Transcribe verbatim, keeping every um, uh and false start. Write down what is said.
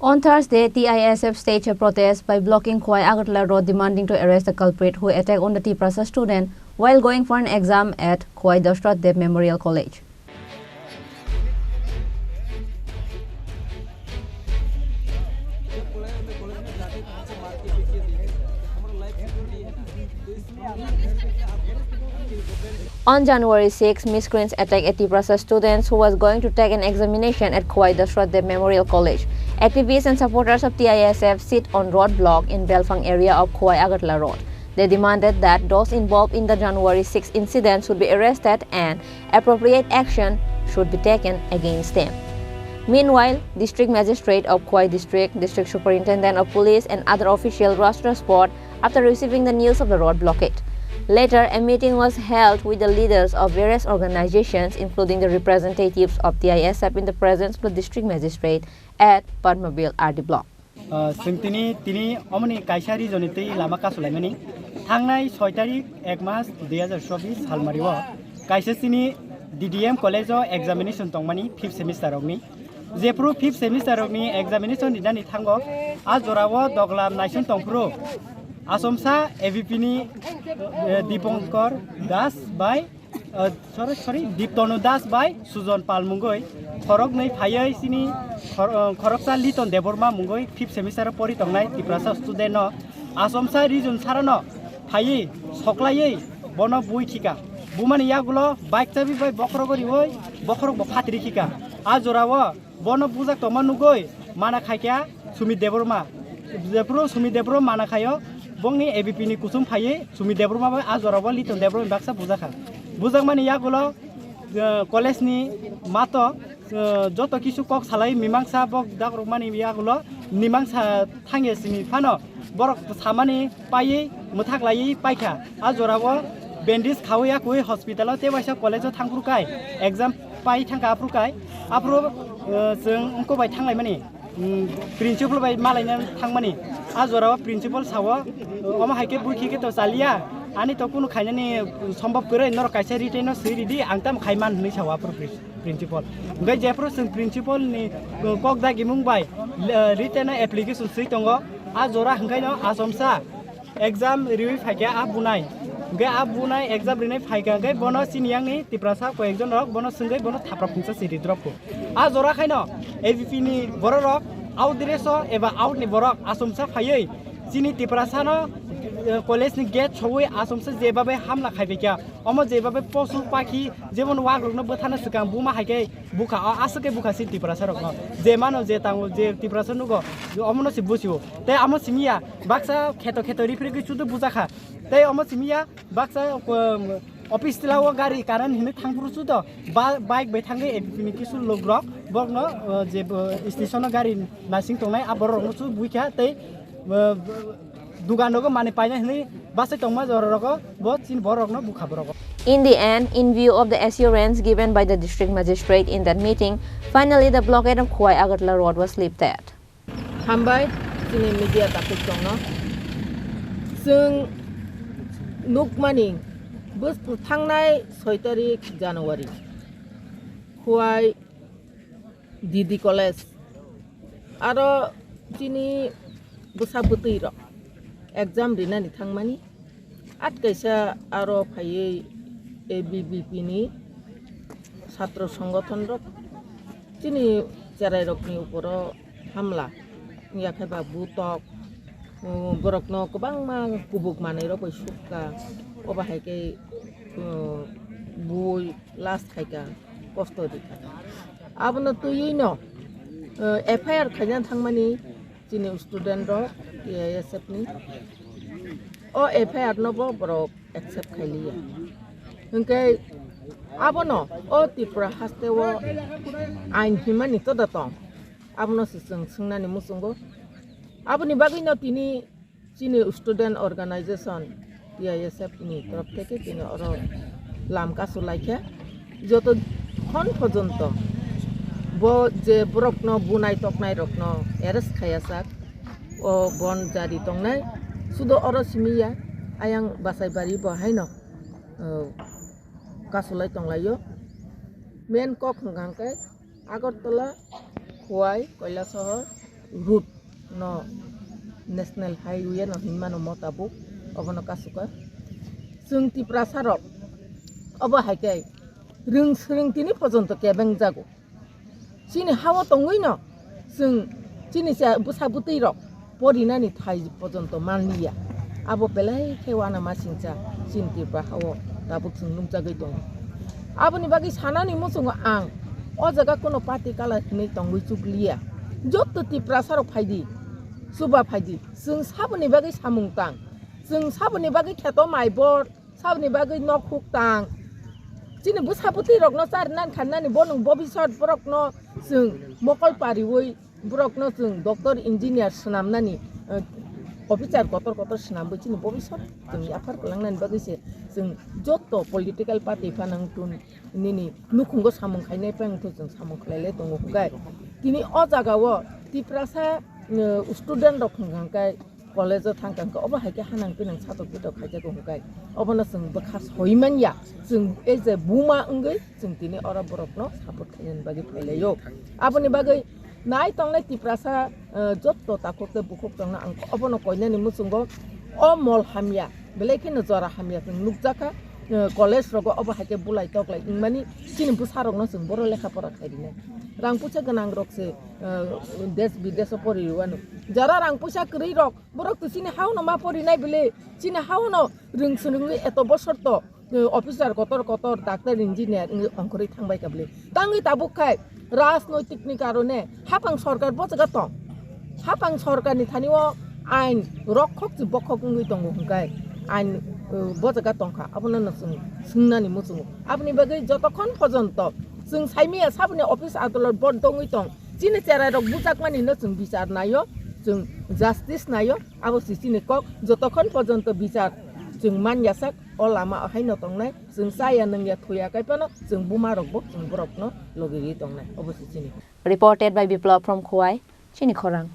On Thursday, T I S F staged a protest by blocking Khowai Agartala Road, demanding to arrest the culprit who attacked on the Tiprasa student while going for an exam at Khowai Dashrath Deb Memorial College. On January six, miscreants attacked a Tiprasa student who was going to take an examination at Khowai Dashrath Deb Memorial College. Activists and supporters of T I S F sit on roadblock in Belphang area of Khowai Agartala Road. They demanded that those involved in the January six incident should be arrested and appropriate action should be taken against them. Meanwhile, District Magistrate of Khowai District, District Superintendent of Police and other officials rushed to the spot after receiving the news of the road blockade. Later, a meeting was held with the leaders of various organizations, including the representatives of T I S F, in the presence of the District Magistrate at Padmabil R D Block. Ah, chwng tini, tini omoni kaisa region ni twi lama kasulaimani. Thangnai soi tarik ek mas dui hazar chobbish salmari o kaisa chini D D M college o examination tongmani fifth semester rokni. Jephru fifth semester rokni examination rinani thango, a jorao doglam naising tongphuru asomsa A B P ni, eh, Dipankar Das bai, eh, sorry, sorry, Diptanu Das bai Sujon Pal mungoi khoroknwi phaiwi chini khor-, eh, khoroksa Liton Debbarma mungoi fifth semester o pori tongnai Tiprasa student no asomsa region sarano phaiwi soklaiwi bono bui khika. Bumani yagulo bike chabi bai bokhorogo riwi bokhorok bo phatri khika. A jorao bono bujak tongma nugwi mana khaikha Sumit Debbarma. Jephru Sumit Debbarma mana khaio, bongni A B P ni kusum phaiwi Sumit Debbarma bai a jorao Liton Debbarma baksa bujakha. Bujakmani yagulo, eh, college ni mato, eh, joto kisu kok salai mimangsa bok dakrokmani yagulo mimangsa thangya simi phano borok samani paiwi mwthak laiwi paikha. A jorao bandage khawi yakwi hospital o tei waisa college o thangphuru kai exam pai thangkha aphuru kai. Aphuru, eh, chwng wngkuk bai thanglaimani, mm, principal bai malaina thangmani. A jorao principal sao, eh, omo hai khe bui khikhe to chaliya, ani to kunu khainani sombhob kwrwi, norok kaisa written no swi ridi, ang tamo khai man hwnwi sao aphuru pri-, principal. Hwnkhe jephru chwng principal ni, eh, kok dagimung bai, eh, written no application swi tongo, a jora hwnkhe no asomsa exam riwi phaikha a bunai. Hwnkhe a bunai exam rinai phaikha hwnkhe bono chini yangni Tiprasa koyekjon rok bono swngwi bono thapra phungsa si ridrop kho. A jora khaino A B P ni borok rok out dress o eba out ni borok asomsa phaiwi chini Tiprasa no, eh, college ni gate sowi asomsa jebabe hamla khaibaikha. Omo jebabe posu pakhi jemon wak rokno bwthana swkang buma hai khe bukha, o aswk khe bukha si Tiprasa rokno. Je mano, je tango, je Tiprasa nugo, omono se busio. Tei omo simi ya, baksa kheto kheto rifrigwi chudu bujakha. Tei omo simi ya, baksa, um, office tila o gari current hinwi thangphuru chudo, ba-, bike bai thangwi A B P ni kisu logrok, borokno, uh, je, uh, station o gari nasing tongnai, a borok rokno chu buikha tei, uh, dugan rogo manwi paina hinwi bachai tongma jora rogo bo chini borok no bukha borok. In the end, in view of the assurance given by the district magistrate in that meeting, finally the blockade of Khowai Agartala road was lifted. Hambai chini media takhuk tongno. Chwng nukmani bwswk thangnai soi tarik January Khowai D D College. Aro chini bwsa bwtwi rok exam rinani thangmani. At kaisa aro phaiwi A B V P ni satro songothon rok chini cherai rokni uporo hamla wngya khe ba butok, um, borokno kwbangma kubuk manwi rok bai sukha, obo hai khe, um, bui last khaikha, kosto rikha. Abono twiwi no, uh, F I R khaina thangmani chini student rok T I S F ni. O F I R no bo borok accept khailiya. Hwnkhe abono o Tripura haste o ain himani todo tong. Abono se chwng swngnani muchungo. Aboni bagwi no tini chini student organization T I S F ni torof theke chini oro lam kasu laikha. Joto khon porjonto bo je borokno bunai toknai rokno arrest khayajak, o bon jari tongnai. Sudo oro simi ya, ayang Basaibari bo haino, o, kasulai tonglaio. Main kok hwnkha hwnkhe Agartala, Khowai, Kailasahar, route no national highway no hinmano mo tabuk obono kasuka. Chwng Tiprasa rok obo hai khe rwng swrwng tini pojonto kebeng jago. Chini hao tongwi no chwng chini cha bwsa bwtwi rok porinani thai pojonto manliya. Abo belai khe uanamasingcha chini Tripura hao tabuk chwng nukjagwi tongo. Aboni bagwi sanani muchungo ang o jaga kuno party kalar hinwi tongwi chukliya. Jotto Tiprasa rok phaidi, chuba phaidi, chwng saboni bagwi samung tang, chwng saboni bagwi kheto mai bor, saboni bagwi nok huk tang. Chini bwsa bwtwi rokno charnani kharnani bo nwng bobisot borokno chwng mokol pariwi borokno chwng doctor engineer swnamnani, eh, officer kotor kotor swnamwi chini bobisot chwng yaphar kwlangnani bagwi se chwng jotto political party phano wngtun nini nukhungo samung khainai phano chwng samung khlailai tongo hwnkhe. Tini o jagao Tiprasa, eh, student rok hwnkha hwnkhe college o thang kha hwnkhe obo hai khe hanang pinang satok bitok khaijago hwnkhe obono chwng bwkha soi manya. Chwng as a buma wngwi chwng tini oro borokno support khainani bagwi phailaio. Aboni bagwi nai tongnai Tiprasa, eh, jotto takhuk tei bukhuk tongna ang obono koinani muchungo o mol hamya, belai kheno jora hamya chwng nukjakha, eh, college rogo obo hai khe bulai toklai wngmani chini bwsa rokno chwng boro lekha pora khai rinai. Rang puisa gwnang rok se, eh, desh bidesh o pori rwano. Jara rang puisa kwrwi rok borok to chini hao no ma porinai bile, chini hao no rwng swrwngwi eto bosor to, eh, officer kotor kotor, doctor, engineer wngwi ongkhorwi thangbai kha bile. Tangwi tabuk khai rajnoitik ni karone hapang sorkar bo jaga tong. Hapang sorkar ni thani o ain rokhok chi bokhok wngwi tongo hwnkhe ain, eh, bo jaga tongkha. Abono no chwng swngnani muchungo. Aboni bagwi jotokhon pojonto chwng saimaya saboni office adolot bondo wngwi tong, chini cherai rok bujakmani no chwng bichar naio, chwng justice naio. Abo se chini kok, jotokhon pojonto bichar chwng man yasak, o lama o haino tongnai, chwng chaya nungya thuya kaiphano chwng buma rokbo chwng borokno logi ri tongnai, obo se chini kok. Reported by Biplab from Khowai, chini khorang.